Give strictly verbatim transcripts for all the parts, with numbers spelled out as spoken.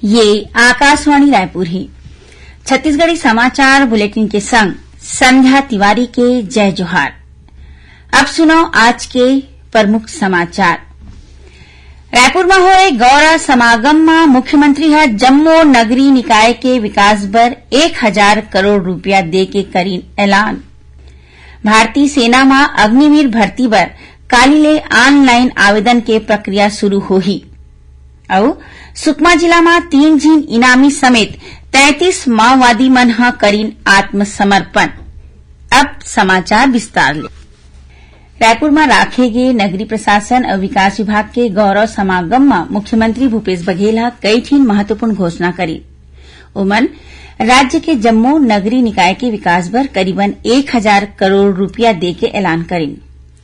ये आकाशवाणी रायपुर हे। छत्तीसगढ़ी समाचार बुलेटिन के संग संध्या तिवारी के जय जोहार। अब सुनव आज के प्रमुख समाचार। रायपुर म होए गौरा समागम म मुख्यमंत्री ह जम्मो नगरीय निकाय के विकास बर एक हजार करोड़ रुपया दे के करीन ऐलान। भारतीय सेना म अग्निवीर भर्ती बर काली ले online आवेदन के प्रक्रिया शुरू होही। अउ सुकमा जिला म तीन झिन इनामी समेत तैंतीस माओवादी मन ह करीन आत्मसमर्पण। अब समाचार विस्तार ले। रायपुर म राखे गे नगरीय प्रशासन अउ विकास विभाग के गौरव समागम म मुख्यमंत्री भूपेश बघेल ह कई ठिन महत्वपूर्ण घोषणा करीन। ओमन राज्य के जम्मो नगरीय निकाय के विकास बर करीबन एक हजार करोड़ रुपया दे के ऐलान करीन।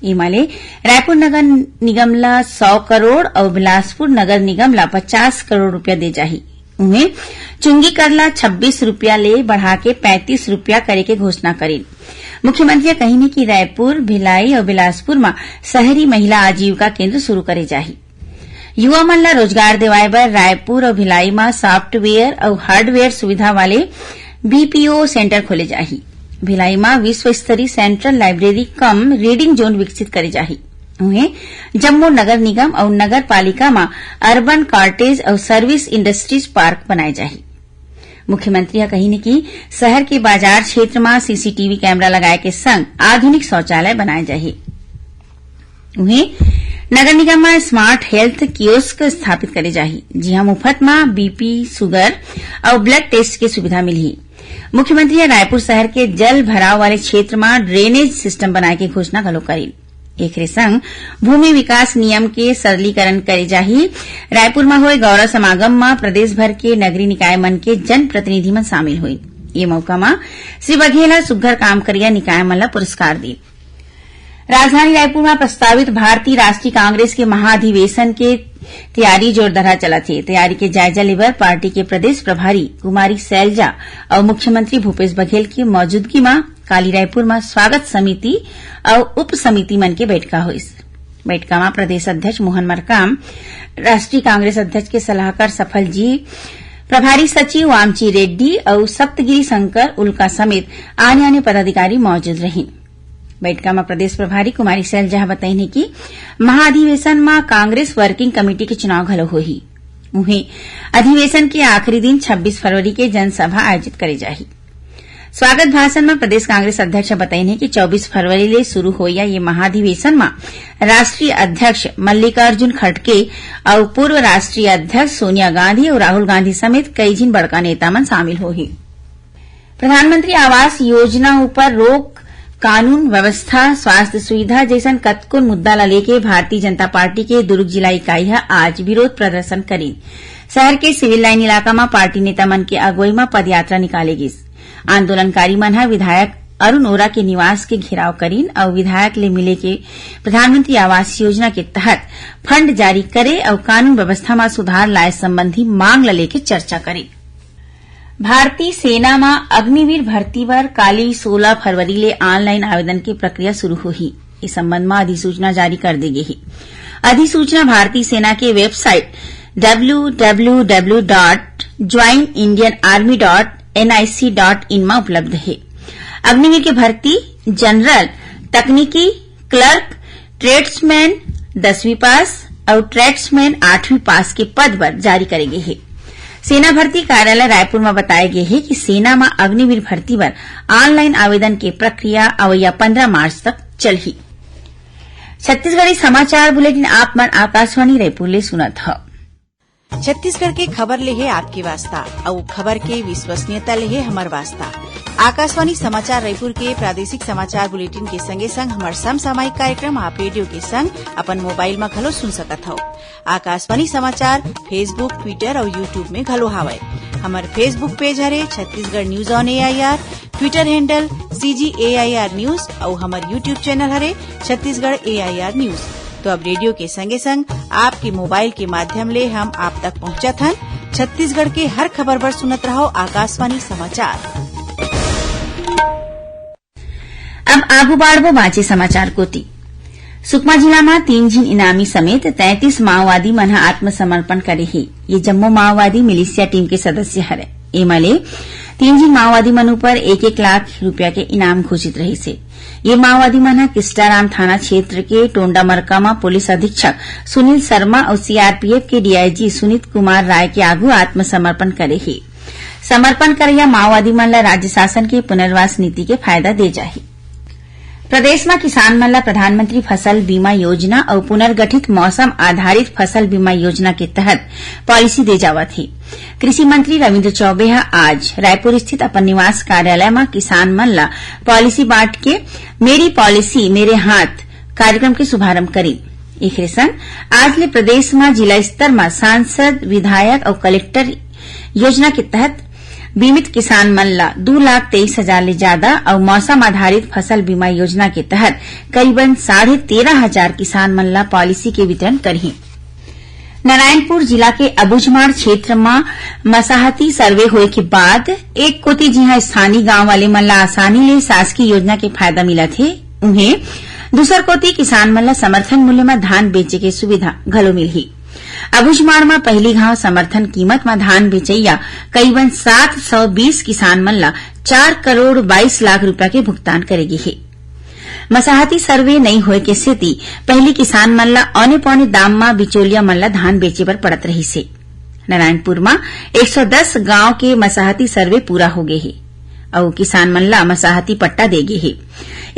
एमा ले रायपुर नगर निगम ल सौ करोड़ अउ बिलासपुर नगर निगम ल पचास करोड़ रुपया दे जाही। उहें, चुंगी कर ल छब्बीस रुपया ले बढ़ा के पैंतीस रुपया करे के घोषणा करीन। मुख्यमंत्री ह कहिन कि रायपुर, भिलाई अउ बिलासपुर म शहरी महिला आजीविका केंद्र शुरू करे जाही। युवा मन ल रोजगार देवाय बर रायपुर अउ भिलाई म software अउ hardware सुविधा वाले B P O center खोले जाही। भिलाई म विश्व स्तरीय central library cum reading zone विकसित करे जाही। उहें, जम्मो नगर निगम अउ नगर पालिका म urban cottage अउ service industries park बनाए जाही। मुख्यमंत्री ह कहिन कि शहर के बाजार क्षेत्र म C C T V camera लगाए के संग आधुनिक शौचालय बनाए जाही। उहें, नगर निगम म smart health kiosk स्थापित करे जाही, जिहां मुफ्त म B P, sugar अउ blood test के सुविधा मिलही। मुख्यमंत्री ह रायपुर शहर के जल भराव वाले क्षेत्र म drainage system बनाए के घोषणा घलो करीन। एकरे संग भूमि विकास नियम के सरलीकरण करे जाही। रायपुर म होए गौरव समागम म प्रदेश भर के नगरीय निकाय मन के जनप्रतिनिधि मन शामिल होइन। ये मौका म श्री बघेल ह सुग्घर काम करिया निकाय मन ल पुरस्कार दीन। राजधानी रायपुर म प्रस्तावित भारतीय राष्ट्रीय कांग्रेस के महाधिवेशन के तैयारी जोरदार चलत हे। तैयारी के जायजा लेबर पार्टी के प्रदेश प्रभारी कुमारी सैलजा अउ मुख्यमंत्री भूपेश बघेल के मौजूदगी म काली रायपुर म स्वागत समिति अउ उप समिति मन के बैठका होइस। बैठका म प्रदेश अध्यक्ष मोहन मरकाम, राष्ट्रीय कांग्रेस अध्यक्ष के सलाहकार सफल जी, प्रभारी सचिव वामची रेड्डी अउ सप्तगिरी शंकर उल्का समेत आने-आने पदाधिकारी मौजूद रहिन। बैठका म प्रदेश प्रभारी कुमारी सैलजा ह बतईन हे कि महाधिवेशन म कांग्रेस working committee के चुनाव घलो होही। उहें, अधिवेशन के आखिरी दिन छब्बीस फरवरी के जनसभा आयोजित करे जाही। स्वागत भाषण म प्रदेश कांग्रेस अध्यक्ष ह बतईन हे कि चौबीस फरवरी ले शुरू होइया ये महाधिवेशन म राष्ट्रीय अध्यक्ष मल्लिकार्जुन खड़गे अउ पूर्व राष्ट्रीय अध्यक्ष सोनिया गांधी अउ राहुल गांधी समेत कई झिन बड़का नेता मन शामिल होही। प्रधानमंत्री आवास योजना ऊपर रोक, कानून व्यवस्था, स्वास्थ्य सुविधा जइसन कतकोन मुद्दा ल लेके भारतीय जनता पार्टी के दुर्ग जिला इकाई ह आज विरोध प्रदर्शन करिन। शहर के सिविल लाइन इलाका म पार्टी नेता मन के अगुवई म पदयात्रा निकाले गिस। आंदोलनकारी मन ह विधायक अरुण ओरा के निवास के घेराव करिन अउ विधायक ले मिले के प्रधानमंत्री आवास योजना के तहत फंड जारी करे अउ कानून व्यवस्था म सुधार लाए संबंधी मांग ल लेके चर्चा करिन। भारतीय सेना म अग्निवीर भर्ती बर काली सोला फरवरी ले online आवेदन के प्रक्रिया शुरू होही। इस संबंध म अधिसूचना जारी कर दे गे हे। अधिसूचना भारतीय सेना के website W W W dot join indian army dot N I C dot in म उपलब्ध हे। अग्निवीर के भर्ती जनरल, तकनीकी, क्लर्क, ट्रेड्समैन दसवीं पास अउ ट्रेड्समैन आठवीं पास के पद बर जारी करे गे हे। सेना भर्ती कार्यालय रायपुर म बताए गे हे कि सेना म अग्निवीर भर्ती बर online आवेदन के प्रक्रिया अवइया पंद्रह मार्च तक चलही। छत्तीसगढ़ी समाचार बुलेटिन आप मन आकाशवाणी रायपुर ले सुनत हव। छत्तीसगढ़ के खबर ले हे आपके वास्ता, अउ खबर के विश्वसनीयता ले हे हमर वास्ता। आकाशवाणी समाचार रायपुर के प्रादेशिक समाचार बुलेटिन के संगे संग हमर समसामयिक कार्यक्रम आप रेडियो के संग अपन मोबाइल म घलो सुन सकत हव। आकाशवाणी समाचार Facebook, Twitter अउ YouTube में घलो हावय। हमर Facebook page हरे Chhattisgarh news on A I R, Twitter handle C G A I R news अउ हमर YouTube channel हरे Chhattisgarh A I R news। तो अब रेडियो के संगे संग आपके मोबाइल के माध्यम ले हम आप तक पहुंचत हन। छत्तीसगढ़ के हर खबर बर सुनत रहव आकाशवाणी समाचार। अब आगू बाढ़बो बांचे समाचार कोति। सुकमा जिला म तीन झिन इनामी समेत तैंतीस माओवादी मन ह आत्मसमर्पण करे हे। ये जम्मो माओवादी मिलिशिया टीम के सदस्य हरय। एमा ले तीन झिन माओवादी मन ऊपर एक एक लाख रुपया के इनाम घोषित रहिस हे। ये माओवादी मन ह किस्टाराम थाना क्षेत्र के टोंडामरका म पुलिस अधीक्षक सुनील शर्मा अउ सीआरपीएफ के डीआईजी सुनीत कुमार राय के आगू आत्मसमर्पण करे हे। समर्पण करइया माओवादी मन ल राज्य शासन के पुनर्वास नीति के फायदा दे जाही। प्रदेश म किसान मन ल प्रधानमंत्री फसल बीमा योजना अउ पुनर्गठित मौसम आधारित फसल बीमा योजना के तहत पॉलिसी दे जावत हे। कृषि मंत्री रविंद्र चौबे ह आज रायपुर स्थित अपन निवास कार्यालय म किसान मन ल पॉलिसी बांट के मेरी पॉलिसी मेरे हाथ कार्यक्रम के शुभारंभ करिन। एखरे संग आज ले प्रदेश म जिला स्तर म सांसद, विधायक अउ कलेक्टर योजना के तहत बीमित किसान मन ल दू लाख तेईस हजार ले ज्यादा अउ मौसम आधारित फसल बीमा योजना के तहत करीबन साढ़े तेरह हजार किसान मन ल पॉलिसी के वितरण करही। नारायणपुर जिला के अबूझमाड़ क्षेत्र म मसाहती सर्वे होए के बाद एक कोति जिहां स्थानीय गांव वाले मन ल आसानी ले शासकीय योजना के फायदा मिलत हे, उहें दूसर कोति किसान मन ल समर्थन मूल्य म धान बेचे के सुविधा घलो मिलही। अबूझमाड़ म पहिली घांव समर्थन कीमत म धान बेचइया करीबन सात सौ बीस किसान मन ल चार करोड़ बाईस लाख रुपया के भुगतान करे गे हे। मसाहती सर्वे नइ होए के सेती पहिली किसान मन ल औने पौने दाम म बिचौलिया मन ल धान बेचे बर पड़त रहिस हे। नारायणपुर म एक सौ दस गांव के मसाहती सर्वे पूरा हो गे हे अउ किसान मन ल मसाहती पट्टा दे गे हे।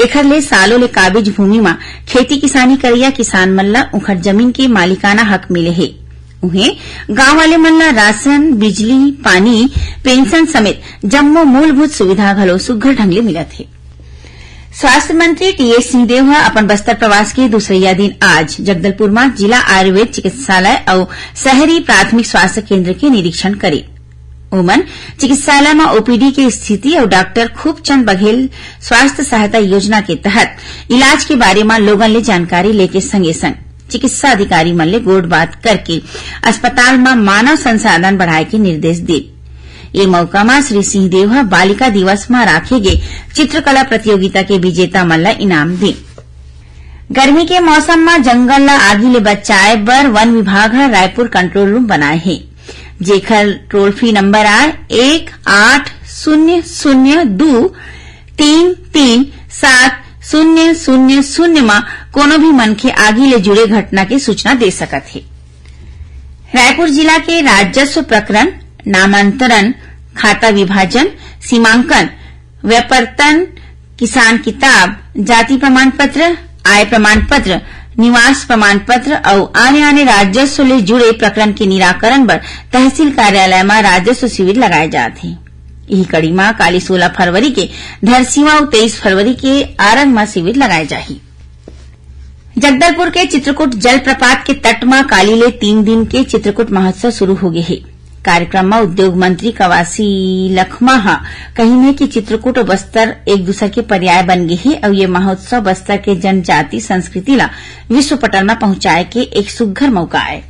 एखर ले सालों ले काबिज भूमि म खेती किसानी करइया किसान मन ल उंखर जमीन के मालिकाना हक मिले हे। उहें, गांव वाले मन ल राशन, बिजली, पानी, पेंशन समेत जम्मो मूलभूत सुविधा घलो सुग्घर ढंग ले मिलत हे। स्वास्थ्य मंत्री टीएस सिंहदेव ह अपन बस्तर प्रवास के दूसरइया दिन आज जगदलपुर म जिला आयुर्वेद चिकित्सालय अउ शहरी प्राथमिक स्वास्थ्य केंद्र के निरीक्षण करे। ओमन चिकित्सालय म ओपीडी के स्थिति अउ डॉक्टर खूबचंद बघेल स्वास्थ्य सहायता योजना के तहत इलाज के बारे म लोगन ले जानकारी लेके संगे संग चिकित्सा अधिकारी मन ले गोठ बात करके अस्पताल म मानव संसाधन बढ़ाए के निर्देश दीन। ए मौका म श्री सिंहदेव ह बालिका दिवस म राखे गे चित्रकला प्रतियोगिता के विजेता मन ल इनाम दीन। गर्मी के मौसम म जंगल ल आगी ले बचाए बर वन विभाग ह रायपुर कंट्रोल रूम बनाए हे, जेखर टोल फ्री नंबर आय एक आठ शून्य शून्य दू तीन तीन सात शून्य शून्य शून्य म कोनो भी मनखे आगी ले जुड़े घटना के सूचना दे सकत हे। रायपुर जिला के राजस्व प्रकरण, नामांतरण, खाता विभाजन, सीमांकन, व्यापरतन, किसान किताब, जाति प्रमाण पत्र, आय प्रमाण पत्र, निवास प्रमाण पत्र अउ आने-आने राजस्व ले जुड़े प्रकरण के निराकरण बर तहसील कार्यालय म राजस्व शिविर लगाए जात हे। इही कड़ी म काली सोलह फरवरी के धरसींवा अउ तेईस फरवरी के आरंग म शिविर लगाए जाही। जगदलपुर के चित्रकूट जलप्रपात के तट म काली ले तीन दिन के चित्रकूट महोत्सव शुरू हो गे हे। कार्यक्रम म उद्योग मंत्री कवासी लखमा ह कहिन हे कि चित्रकूट अउ बस्तर एक दूसर के पर्याय बन गे हे अउ ये महोत्सव बस्तर के जनजाति संस्कृति ला विश्व पटल म पहुंचाए के एक सुघ्घर मौका आय।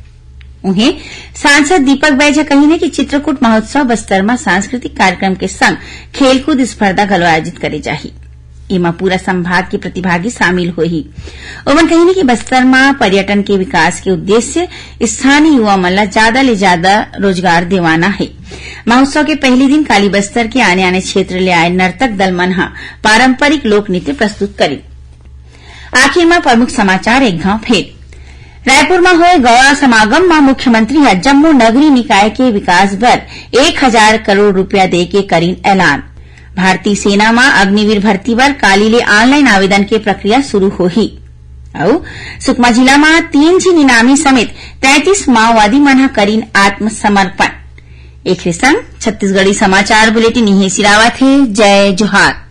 उहें, सांसद दीपक बैज ह कहिन हे कि चित्रकूट महोत्सव बस्तर म सांस्कृतिक कार्यक्रम के संग खेलकूद स्पर्धा घलो आयोजित करे जाही। एमा पूरा संभाग के प्रतिभागी शामिल होही। ओमन कहिन कि बस्तर म पर्यटन के विकास के उद्देश्य स्थानीय युवा मन ला ज्यादा ले ज्यादा रोजगार दिवाना हे। महोत्सव के पहली दिन काली बस्तर के आने-आने क्षेत्र ले आए नर्तक दल मन ह पारंपरिक लोक नृत्य प्रस्तुत करिन। आखिर म प्रमुख समाचार एक घांव फेर। रायपुर म होए गौरा समागम म मुख्यमंत्री ह जम्मो नगरीय निकाय के विकास बर एक हजार करोड़ रुपया दे के करिन ऐलान। भारतीय सेना म अग्निवीर भर्ती बर काली ले ऑनलाइन आवेदन के प्रक्रिया शुरू होही। अउ सुकमा जिला म तीन झिन इनामी समेत तैंतीस माओवादी मन ह करिन आत्मसमर्पण। एखरे संग छत्तीसगढ़ी समाचार बुलेटिन इहें सिरावत हे। जय जोहार।